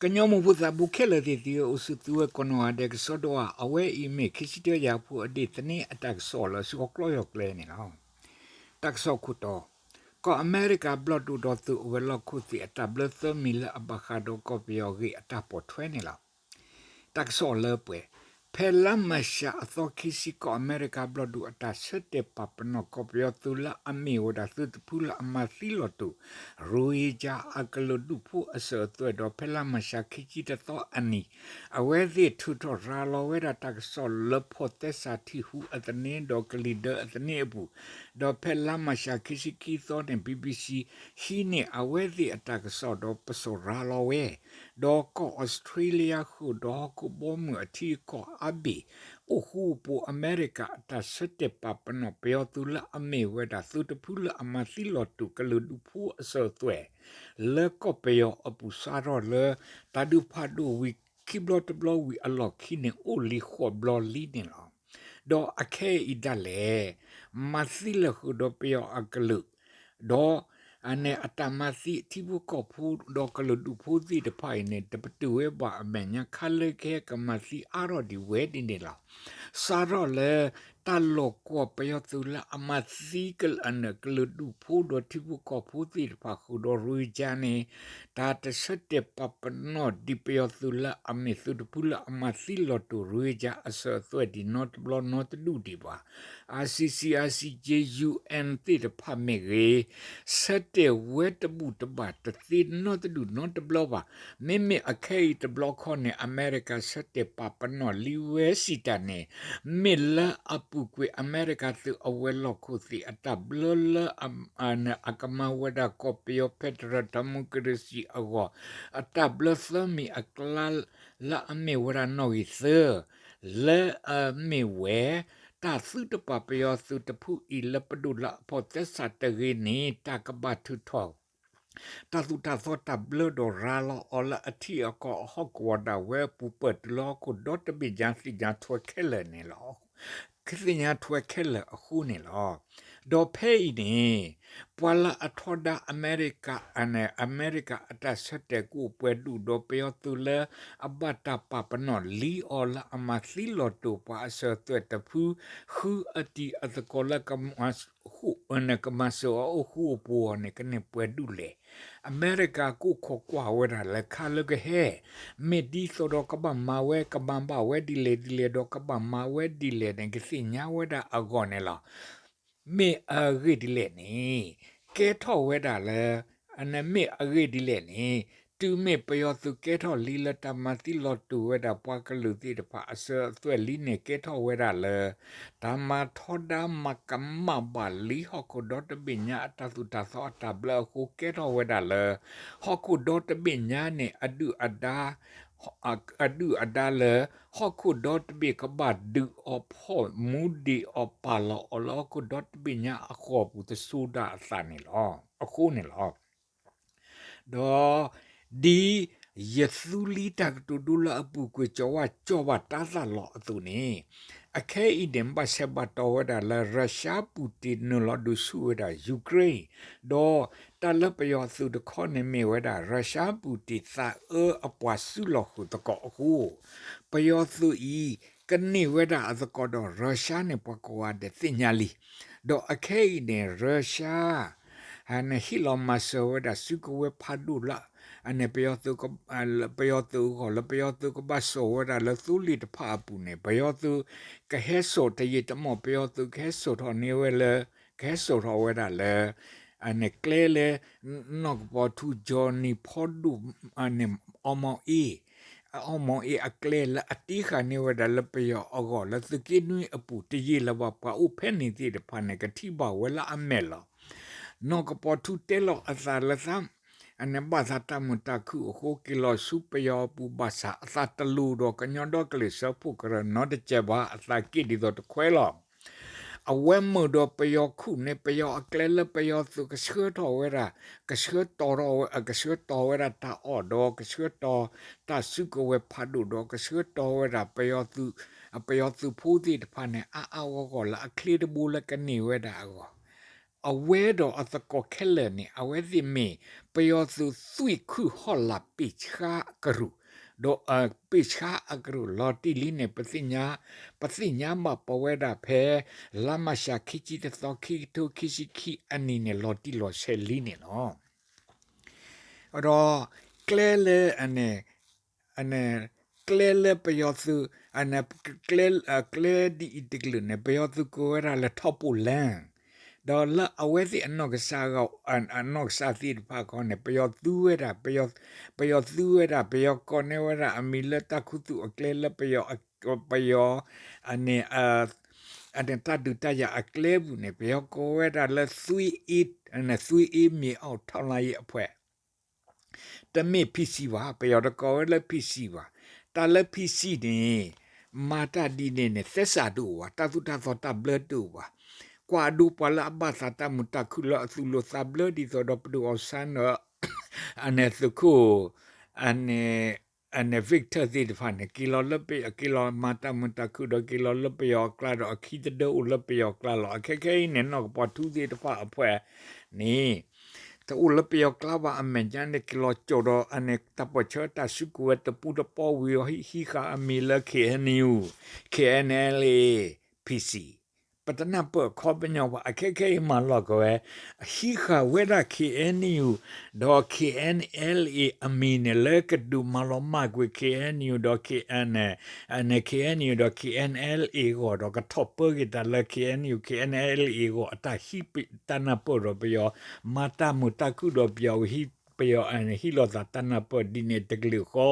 ကညီမိၢ်ဖိသးဘိခဲလၢာ်သ့ၣ်သုဧၢ, အိၣ်ဆူၣ်သုဝဲကိးနီၢ်ဂၤဒဲးကစီဒီဧါ. အဝဲအံၤမ့ၢ်ခံဆံတၢယၤဖိအဒ့ၣ်သန့အတၢ်ကစီၣ်လၢဆူဟီၣ်ကျီယီၢ်ကျဲန့ၣ်လီၤ. တၢ်ကစီၣ်ခိၣ်တီ, ကီၢ်အမဲရကၤဘျီၣ်ဒိၣ်ဒီးသုးအဝဲၤလီၢ်ခိၣ်သ့ၣ်အတၢ်ဘျၢသၢမံၤလၢအဘၣ်ဃးဒီးကီၢ်ပယီၤအဂ့ၢ်အတၢ်ပိာ်ထွဲန့ၣ်လီၤ. တၢ်ကစီၣ်လၢပှဲၤ, ဖဲလါမၢ်ၡးအသီခံဆံ ကီၢ်အမဲရကၤဘျီၣ်ဒိၣ်အတၢ်ဆၢတဲာ်ပာ်ပနီၣ်ကီၢ်ပယီၤသုးလၢအမ့ၢ်ဝဲဒၣ်သုးတဖုလၢအမၤသံလီၤတူာ် ရိဟ့ကၠါအကလုာ်ဒူၣ်ဖိအစၢၤအသွဲၣ်ဒီး ဖဲလါမၢ်ၡးခံဆံတသီအနံၤ အဝဲသ့ၣ်ထုးထီၣ်ရၤလီၤဝဲဒၣ်တၢ်ကစီၣ်လၢဖီၣ်သဲစးထံၣ်ဟူးအသန့ဒီးကလံၤဒၢအသန့အပူၤ, ဒီးဖဲလါမၢ်ၡးခံဆံခံသီန့ၣ် BBC ဟံးန့ၢ်အဝဲသ့ၣ်အတၢ်ကစီၣ်ဒီးပစိာ်ရၤလီၤဝဲ, ဒီးကီၢ်အီစထြ့လယါဃုာ်ဒီးဟီၣ်ခိၣ်ဘီမုၢ်အထံအကီၢ်အါဘ့ၣ် အိၣ်ဃူအိၣ်ဖိးအမဲရကၤအတၢ်ဆၢတဲာ်ပာ်ပနီၣ်ပယီၤသုးလၢအမ့ၢ်ဝဲဒၣ်သုးတဖုလၢအမၤသံလီၤတူာ်ကလုာ်ဒူၣ်ဖိအစၢၤအသွဲၣ် လၢကီၢ်ပယီၤအပူၤစးထီၣ်လၢ တၢ်ဒုးဖးဒိၣ်ဝံၤခံဘျီတဘျီဝံၤအလီၢ်ခံန့ၣ် အိၣ်လံဃိးဘျီလံန့ၣ်လီၤ. ဒီးအခဲအံၤဒၣ်လဲာ် မၤသံလၢာ်ဃုာ်ဒီးပယီၤအကလုာ် ဒီး အတၢ်မၤသံထံဖိကီၢ်ဖိဒီးကလုာ်ဒူၣ်ဖိသ့ၣ်တဖၣ်အံၤန့ၣ် တပတုာ်ဝဲဘၣ်အမဲာ်ညါ ခါလၢကဟဲကမၤသံအါထီၣ်ဒံးဝဲဒ်န့ၣ်လီၤ. စးထီၣ်လၢ တၢ်လီၢ်ကွီၢ်ပယီၤသုးလၢအမၤသံကလုာ်ဒူၣ်ဖိဒီးထံဖိကီၢ်ဖိသ့ၣ်တဖၣ်ဃုာ်ဒီးရိဟ့ကၠါန့ၣ် တၢ်တဆၢတဲာ်ပာ်ပနီၣ်ဒံးပယီၤသုးလၢအမ့ၢ်သုးတဖုလၢအမၤသံလီၤတူာ်ရိဟ့ကၠါအစၢၤအသွဲၣ်ဒံးနီတဘျီနီတဒူၣ်ဒံးဘၣ်. ICC, ICJ, UN သ့ၣ်တဖၣ်မ့ၢ်ဂ့ၤ ဆၢတဲာ်ဝဲတဘူၣ်တဘၣ်တသ့နီတဒူၣ်နီတဘျီဘၣ်. မ့မ့ၢ်အခဲအံၤတဘျီခီန့ၣ် အမဲရကၤဆၢတဲာ်ပာ်ပနီၣ်လံဝဲစံးတၢ်န့ၣ် မ့ၢ်လၢအပူၤကွံာ်အမဲရကၤသုးအဝဲၤလီၢ်ခိၣ်သ့ၣ်အတၢ်ဘျၢလၢ အကမၤဝဲဒၣ်ကီၢ်ပယီၤ federal democracy အဂီၢ် အတၢ်ဘျၢသၢမံၤအကျါ လၢအမ့ၢ်ဝဲဒၣ်နီၣ်ဂံၢ်သၢ လၢအမ့ၢ်ဝဲ တၢ်သုတပာ်ပယီၤသုးတဖုအံၤလၢပဒိၣ်လၢအဖီၣ်သဲစးတဂ့ၤန့ၣ် တၢ်သိၣ်တၢ်သီတၢ်ဘျၢဒီးရၤလီၤအီၤလၢအထံအကီၢ်အဟီၣ်ကဝီၤဒၣ်ဝဲအပူၤ ပၢၢ်တုၤလၢဟီၣ်ခိၣ်ဒီတဘ့ၣ်ညါသ့ၣ်ညါထွဲခဲလၢာ်န့ၣ်လီၤ. ကသ့ၣ်ညါထွဲခဲလၢာ်အဃိန့ၣ်လီၤ. ဒီးဖဲအံၤန့ၣ် ပှၤလၢအထီဒါအမဲရကၤ အမဲရကၤအတၢ်ဆၢတဲာ်ကအိၣ်ပှဲၤဒူၣ်ဒီးပယီၤသုးလၢ အဘၣ်တၢ်ပာ်ပနီၣ်လံအီၤလၢအမၤသံလီၤတိာ်ပှၤအစၢၤသွဲၣ်တဖု ဃုအတံၤအသကိးလၢ ကမၤစၢၤအီၤအိၣ်ဃူအိၣ်ဖိးအီၤန့ၣ် ကန့ၢ်ပှဲၤဒူၣ်လဲၣ်. အမဲရကၤကအိၣ်ခိးကွၢ်ဝဲဒၣ်လၢခါလၢကဟဲ မ့ၢ်ဒ်သိးဒီးကဘၣ်မၤဝဲ ကမၤဘၣ်ဝဲဒ်လဲၣ်ဒ်လဲၣ်ဒီး ကဘၣ်မၤဝဲဒ်လဲၣ်န့ၣ် ကသ့ၣ်ညါဝဲဒၣ်အဂီၢ်န့ၣ်လီၤ. မ့ၢ်အဂ့ၢ်ဒ်လဲၣ်န့ၣ် ကဲထီၣ်ဝဲဒၣ်လၢ မ့ၢ်အဂ့ၢ်ဒ်လဲၣ်န့ၣ် တုၤမ့ၢ်ပယီၤသုးကဲထီၣ်လံလၢတၢ်မၤသံလီၤတိာ်ဝဲဒၣ်ပှၤကလုာ်သ့ၣ်တဖၣ်အစၢၤအသွဲၣ်လံန့ၣ် ကဲထီၣ်ဝဲဒၣ်လၢ တၢ်မၤထီဒါမၤကမၣ်ဘၣ်လံဟီၣ်ခိၣ်ဒီတဘ့ၣ်ညါအတၢ်သိၣ်တၢ်သီအတၢ်ဘျၢအဃိ ကဲထီၣ်ဝဲဒၣ်လၢ ဟီၣ်ခိၣ်ဒီတဘ့ၣ်ညါန့ၣ် အဒုၣ်အဒါ အဒုၣ်အဒါလၢ ဟီၣ်ခိၣ်ဒီတဘ့ၣ်ကဘၣ်ဒုးအီၤဖီၣ်မူဒံးအီၤပာ်လီၤအီၤလၢဟီၣ်ခိၣ်ဒီတဘ့ၣ်ညါအဃိာ်ပူၤတစိၤဒၣ်အသးန့ၣ်လီၤ. အဃိန့ၣ်လီၤ. ဒီး ဒ်ယသူလံတၢ်ကတိၤဒိလၢအပူၤကွံာ် ကၠီၤဝါကၠီၤဘၣ်တၤသၣ်လီၤအသိးန့ၣ် အခဲအံၤန့ၣ် ဘၣ်ဆဲးဘၣ်တီၢ်ဝဲဒၣ်လၢ ရၢၤၡါပူၤတံၣ်နုာ်လီၤဒုးဆူၣ်ဝဲဒၣ် Ukraine ဒီးတၢ်လၢပယီၤသုးတခီန့ၣ်မ့ၢ်ဝဲဒၣ် ရၢၤၡါပူၤတံၣ်သးအၢအပှၤစုလီၢ်ဃုာ်သကိးအဃိ ပယီၤသုးအံၤ ကန့ၢ်ဝဲဒၣ်အသကိးဒီးရၢၤၡါန့ၣ် ပှၤကိးဂၤဒဲးသ့ၣ်ညါလံ. ဒီးအခဲအံၤန့ၣ် ရၢၤၡါ ဟံးလီၤမၤစၢၤဝဲဒၣ်စုကဝဲၤဖးဒိၣ်လၢ ပယီၤသုးအဂီၢ်လၢပယီၤသုးကဘၣ်စိာ်ဝဲဒၣ်လၢသိလ့ၣ်တဖၣ်အပူၤန့ၣ် ပယီၤသုး ကဟဲစိာ်တယံာ်တမီၢ် ပယီၤသုးကဟဲစိာ်ထီၣ်န့ၢ်ဝဲလၢ ကဟဲစိာ်ထီၣ်ဝဲဒၣ်လၢ ကျဲလၢ နီၢ်ကပီၤထူ Johnny ဖီဒိၣ် အီမီၤအ့ အီမီၤအ့အကျဲလၢအတ့ဃာ်န့ၢ်ဝဲဒၣ်လၢပယီၤအဂီၢ်လၢ သုးက့နွံအပူၤတယံာ်လၢၤဘၣ် ပှၤအိၣ်ဖဲန့ၣ်သ့ၣ်တဖၣ်န့ၣ် ကထံၣ်ဘၣ်ဝဲလၢအမဲာ်လီၤ. နီၢ်ကပီၤထူတဲလီၤအသးလၢသး အန့ၣ်ဘၣ်သးတၢ်မုာ်တၢ်ခုၣ်အဃိ က့ၤလီၤဆူပယီၤအပူၤဘၣ်ဆၣ် အသးတလူၤဒီးကညီဒီကလုာ်စၢဖှိၣ်ကရၢနီတစဲးဘၣ် အသးက့ၣ်ဒ်သိးတခွဲလီၤ. အဝဲမုာ်ဒီးပယီၤခုၣ်န့ၣ် ပယီၤအကျဲလၢပယီၤသုးကဆှၢထီၣ်ဝဲဒၣ် ကဆှၢတီၤထီၣ်ဝဲ ကဆှၢတီၤဝဲဒၣ်တၢ်အီၣ်ဒီး ကဆှၢတီၤတၢ်စုကဝဲၤဖးဒိၣ်ဒီး ကဆှၢတီၤဝဲဒၣ် ပယီၤသုးဖိသ့ၣ်တဖၣ်န့ၣ် အါအါဂီၢ်ဂီၢ်လၢအချ့တဘိလၢကန့ၢ်ဝဲဒၣ်အဂီၢ် အဝဲဒီးအသကိးခဲလၢာ်န့ၣ် အဝဲသ့ၣ်မ့ၢ် ပယီၤသုးသွံၣ်ခုၣ်ဟီၣ်လာ်ပ့ၢ်ဆှါအကရူၢ်, ဒီး ပ့ၢ်ဆှါအကရူၢ်လီၤတံၢ်လံန့ၣ် ပသ့ၣ်ညါ, ပသ့ၣ်ညါဘၣ်ပဝဲဒၣ်ဖဲ လါမၢ်ၡး ခံဆံတသီ ခံကထိခံဆံခံအနံၤန့ၣ် လီၤတံၢ်လီၤဆဲးလံန့ၣ်လီၤ. ဒီး ကျဲလၢ ကျဲလၢပယီၤသုး ကျဲဒ်အံၤတကလုာ်န့ၣ် ပယီၤသုးကိးဝဲဒၣ်လၢ ထီၣ်ပိၣ်လၣ်, ဒီးလၢအဝဲသ့ၣ်အနီၢ်ကစၢ် အနီၢ်ကစၢ်သ့ၣ်တဖၣ်ခီန့ၣ် ပယီၤသူဝဲဒၣ်, ပယီၤသူဝဲဒၣ်, ပယီၤကိးန့ၢ်ဝဲဒၣ်အမံၤလၢတၢ်ခူသူၣ်အကျဲလၢပယီၤ, ပယီၤ အန့ၣ် အန့ၣ်တၢ်ဒုးတၢ်ယၤအကျဲပူၤန့ၣ် ပယီၤကိးဝဲဒၣ်လၢ သွေးအေး, သွေးအေးမြေအောက်ထောက်လှမ်းရေးအဖွဲ့ တမ့ၢ် PC ဘၣ်, ပယီၤတကိးဝဲလၢ PC ဘၣ်. တၢ်လၢ PC န့ၣ် မၤတၢ်ဒ်န့ၣ်န့ၣ် သဲစးတအိၣ်ဘၣ်, တၢ်သိၣ်တၢ်သီတၢ်ဘျၢတအိၣ်ဘၣ်. ကွၢ်ဒိပှၤလၢအဘၣ်သးတၢ်မုာ်တၢ်ခုၣ်လၢအသူၣ်လိာ်သးဘျၢဒ်သိးဒီးပဒိၣ်အီၣ်ဆၣ်န့ၣ် အန့ၣ်သုးခိၣ် အန့ၣ် အန့ၣ် Victor သ့ၣ်တဖၣ်န့ၣ် က့ၤလီၤလၢပယီၤ က့ၤလီၤမၤတၢ်မုာ်တၢ်ခုၣ်ဒီးက့ၤလီၤလၢပယီၤအကျါဒီးအခံတဒၢအိၣ်လၢပယီၤအကျါလီၤ. အခဲခဲအံၤန့ၣ် နီၢ်ကပီၤထူသ့ၣ်တဖၣ်အဖှဲးန့ၣ် တအိၣ်လၢပယီၤကျါဘၣ် အမဲာ်ညါန့ၣ် က့ၤလီၤကၠီၣ်ဒီးအန့ၣ် တၢ်ပၢၢ်ဆၢတၢ်စုကဝဲၤတပူၤတပီၢ်ဝံၤအီၤ ဟံးဃာ်အမံၤလၢ KNU, KNLA, PC ပတနၢ်ပၢၢ်အခီပညီဘၣ်. အခဲခဲအံၤမၤလီၤကဝဲ ဟံးဃာ်ဝဲဒၣ် KNU ဒီး KNLA အမံၤန့ၣ် လၢကဒုးမၤလီၤမၢ်ကွံာ် KNU ဒီး KNU ဒီး KNLA အဂီၢ်ဒီး ကထီၣ်ပၢက့ၤတၢ်လၢ KNU KNLA အဂီၢ် အတၢ်ဟံးတၢ်နၢ်ပၢၢ်ဒီးပယီၤ, မၤတၢ်မုာ်တၢ်ခုၣ်ဒီးပယီၤ, ပယီၤ ဟံးလိာ်သးတၢ်နၢ်ပၢၢ်ဒ်န့ၣ်တကလုာ်ဃီ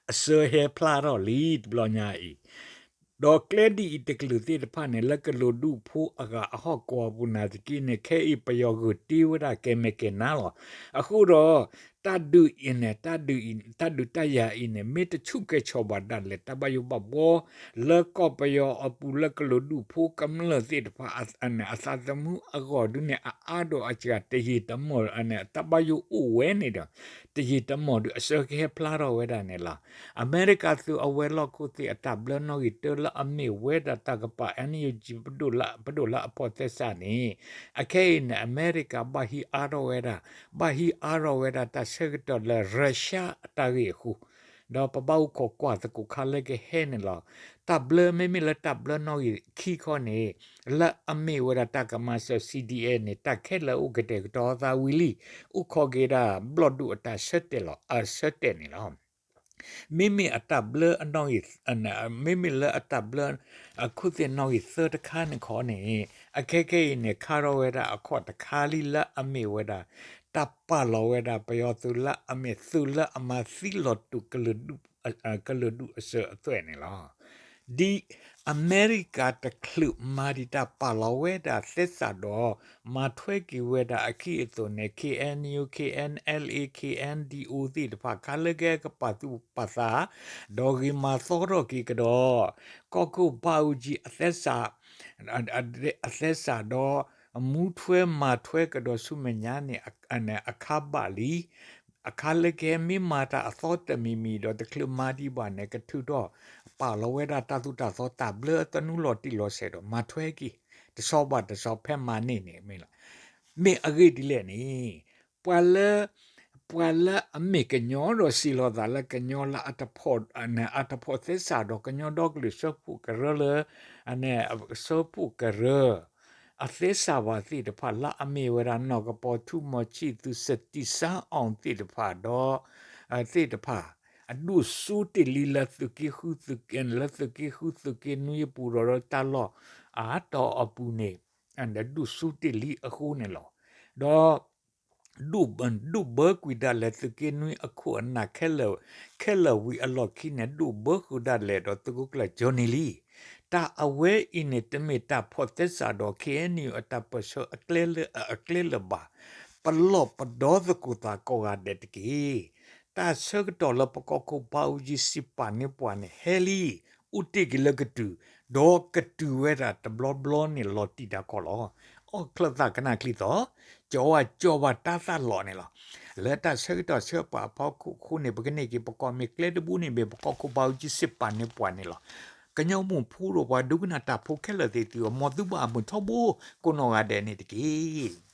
အစၢဟဲဖျါထီၣ်လံတဘျီညါအံၤ ဒီးကျဲဒ်အံၤတကလုာ်သ့ၣ်တဖၣ်န့ၣ် လၢကလိၤဒူၣ်ဖိအဂၤအဟီၣ်ကဝီၤပူၤနာ်သက့န့ၣ် ခဲအံၤပယီၤဂုာ်တ့ဝဲဒၣ်ကဲမဲာ်ကဲနါလီၤ. အဃိဒီး တၢ်ဒုးအံၤန့ၣ် တၢ်ဒုးတၢ်ယၤအံၤန့ၣ် မ့ၢ်တဆူၣ်ကဲဆီၣ်ဘၣ်ဒၣ်လဲာ် တၢ်ဘၣ်ယိၣ်ဘၣ်ဘှီ လၢကီၢ်ပယီၤအပူၤလၢကလိၤဒူၣ်ဖိကမျၢၢ်သ့ၣ်တဖၣ် အသးသမူအဂီၢ်ဒုန့ၣ် အအါဒီးအစှၤတယံာ်တမီၢ် တၢ်ဘၣ်ယိၣ်အိၣ်ဝဲန့ၣ်ဒီး တယံာ်တမီၢ်ဒု အစၢကဟဲဖျါထီၣ်ဝဲဒၣ်န့ၣ်လီၤ. အမဲရကၤသုးအဝဲၤလီၢ်ခိၣ်သ့ၣ်အတၢ်ဘျၢနီၣ်ဂံၢ်တၢလၢအမ့ၢ်ဝဲဒၣ်တၢ်ကပၤ NUG ပဒိၣ်လၢအဖိးသဲစးန့ၣ် အခဲအံၤန့ၣ် အမဲရကၤဘၣ်ဟံးအါထီၣ်ဝဲဒၣ်, ဘၣ်ဟံးအါထီၣ်ဝဲဒၣ်တၢ်ဆၢကတီၢ်လၢ Russia အတၢ်ဂ့ၢ်အဃိ ဒီးပဘၣ်အိၣ်ခိးကွၢ်သကိးခါလၢကဟဲန့ၣ်လီၤ. တၢ်ဘျၢမ့မ့ၢ်လၢတၢ်ဘျၢနီၣ်ဂံၢ်ခံခီန့ၣ် လၢအမ့ၢ်ဝဲဒၣ်တၢ်ကမၤစၢၤ CDF န့ၣ် တၢ်ခဲလၢာ်အိၣ်ကတဲာ်ကတီၤသးဝံၤလံ, အိၣ်ခိးက့ၤဒၣ်ဘျီၣ်ဒိၣ်အတၢ်ဆၢတဲာ်လီၤ, အဆၢတဲာ်န့ၣ်လီၤ. မ့မ့ၢ်အတၢ်ဘျၢအနီၣ်ဂံၢ်, မ့မ့ၢ်လၢအတၢ်ဘျၢ အခိၣ်သ့ၣ်နီၣ်ဂံၢ်သၢတခါန့ၣ်ခီန့ၣ် အခဲခဲအံၤန့ၣ် ခါထီၣ်ဝဲဒၣ်အခီၣ်တခါလံလၢအမ့ၢ်ဝဲဒၣ် တၢ်ပာ်လီၤဝဲဒၣ်ပယီၤသုးလၢအမ့ၢ်သုးလၢအမၤသံလီၤတူာ် ကလုာ်ဒူၣ်အစၢၤအသွဲၣ်န့ၣ်လီၤ. ဒ်အမဲရကၤတချုးမၤဒံးတၢ်ပာ်လီၤဝဲဒၣ်သဲစးဒီး မၤထွဲက့ၤဝဲဒၣ်အခံအသိးန့ၣ် KNU, KNLA, KNDO သ့ၣ်တဖၣ် ခါလၢကဟဲကပာ်သူၣ်ပာ်သး ဒီးဂ့ၤမၤသီထီၣ်က့ၤကဒီး ကီၢ်ခိၣ်ဘၣ်အူကၠံအသဲစး အသဲစးဒီး မူထွဲမၤထွဲကဒီးဆူမဲာ်ညါန့ၣ် အခါဘၣ်လံ. အခါလၢကဟဲမ့ၢ်မၤတၢ်အသီတမံၤမံၤဒီး တချုးမၤဒံးဘၣ်န့ၣ် ကထုးထီၣ်ပာ်လီၤဝဲဒၣ်တၢ်သိၣ်တၢ်သီတၢ်ဘျၢအသနူလီၤတံၢ်လီၤဆဲးဒီး မၤထွဲက့ၤ တဆီဘၣ်တဆီဖဲမၤန့ၢ်န့ၣ်မ့ၢ်လီၤ. မ့ၢ်အဂ့ၢ်ဒ်လဲၣ်န့ၣ် ပှၤလၢ ပှၤလၢအမ့ၢ်ကညီဒီးစံးလီၤသးလၢကညီလၢ အတဖိးသဲစးဒီးကညီဒီကလုာ်စၢဖှိၣ်ကရၢလၢ စၢဖှိၣ်ကရၢ အသဲစးဘၣ်သ့ၣ်တဖၣ် လၢအမ့ၢ်ဝဲဒၣ်နီၢ်ကပီၤထူ မီၤဆံၣ်သူ စတံးစၢအီၣ်သ့ၣ်တဖၣ်ဒီး သ့ၣ်တဖၣ် အဒိၣ်စိတ့ၢ်လံလၢသုးက့ဃု လၢသုးက့ဃုသုးက့နွံအပူၤဒီး တၢ်လီၢ်အါတီၤအပူၤန့ၣ် ဒိၣ်စိတ့ၢ်လံအဃိန့ၣ်လီၤ. ဒီး ဒိၣ်ဘၢကွံာ်ဒၣ်လဲာ်သုးက့နွံအခိၣ်အနၢ်ခဲလၢာ်ဝံၤအလီၢ်ခံန့ၣ် ဒိၣ်ဘၢဃုာ်ဒၣ်လဲာ်ဒီးသုးခိၣ်ကျၢၢ်ကၠီနံၤလံ. တၢ်အဝဲအံၤန့ၣ် တမ့ၢ်တၢ်ဖိးသဲစးဒီး KNU အတၢ်ပၢၢ်ဆၢအကျဲလၢာ်ဘၣ်. ပလီၢ်ပဒီသကိးသးကိးဂၤဒဲးတက့ၢ်. တၢ်ဆၢကတီၢ်လၢပကီၢ်ခိၣ်ဘၣ်အူကၠံစံးပာ်န့ၢ်ပှၤန့ၣ် ဟဲလံ အိၣ်တ့ၢ်က့ၤလၢကတုၤ, ဒီးကတုၤဝဲဒၣ်တဘျီဘျီန့ၣ်လီၤတံၢ်တၢ်ကီၢ်လီၤ. အီၣ်ချၢၣ်သးကနၣ်ချံသီ, ကၠီဝဲကၠီဘၣ်တၢ်သၣ်လီၤန့ၣ်လီၤ. လၢတၢ်ဆၢကတီၢ်ဆၢပှၤအဖီခိၣ်အဃိန့ၣ် ပကန့ၢ်က့ၤပကီၢ်မ့ၢ်ကျဲတဘိန့ၣ်မ့ၢ် ပကီၢ်ခိၣ်ဘၣ်အူကၠံစံးပာ်န့ၢ်ပှၤန့ၣ်လီၤ. ကညီမိၢ်ဖိဒီးပှၤဒိကနၣ်တၢ်ဖိခဲလၢာ်သ့ၣ်သု မ်သုဘၣ်အမုာ်ထီဘိကိးနီၢ်ဂၤဒဲးန့ၣ်တက့ၢ်.